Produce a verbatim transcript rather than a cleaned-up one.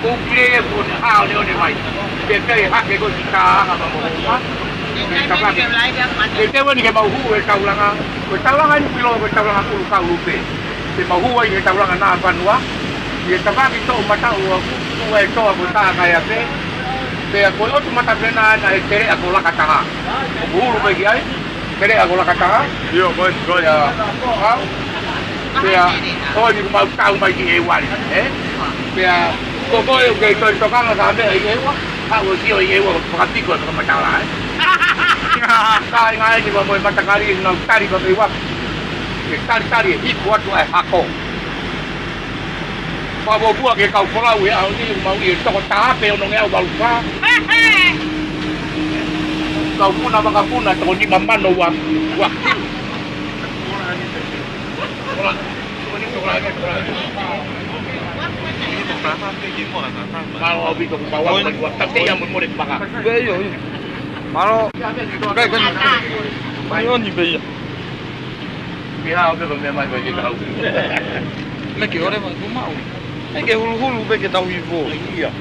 Ko e kile e kuo ne hao ne one mai. Te te hake ko e kita anga ma mo. Te te wani ke mau hū e taulanga. Ko e taulanga ni pilo ko e taulanga kulu kau lupe. Te mau hū ai he taulanga na panua. Te tavaki toʻo mataʻu ʻo ku e toa ko tā kai ape. Pea ko e ʻotu matapena na e tere a ko Lakataha. Ko hulu mai ki ai. Kele a ko Lakataha. Io, ko e, ko e. Pea, au. Pea, ko e ni kuo mau tau mai ki ʻEua ni, ē? Pea, ko koe ʻoku ke toe tokanga ka meʻa ʻi ʻEua. Ka ʻoku sio ʻi ʻEua, fakapiko e fakamatala, ē? Ka ʻi ngā eni kua mo e matakali, nau tali ka mei ua. Ke tali tali, e hiku atu ai hako. Fakafuofua ke kau folau he ʻaho ni, mau ʻi he toko taha pē ono ngeau valu fā. Kau puna makapuna, toko nima mano ua, ua kilu. Kola, toko nima kola, kola. Mālō ʻaupito kuo mau ua, ua, tape ia mo mole maka. Pē io, io. Mālō. Kai, kai. Mai oni pē ia. Pihā o peko mea mai ko e ke kau. Meke ore mai, kuo mau. Meke huluhulu pē ke tau hivo. Ia.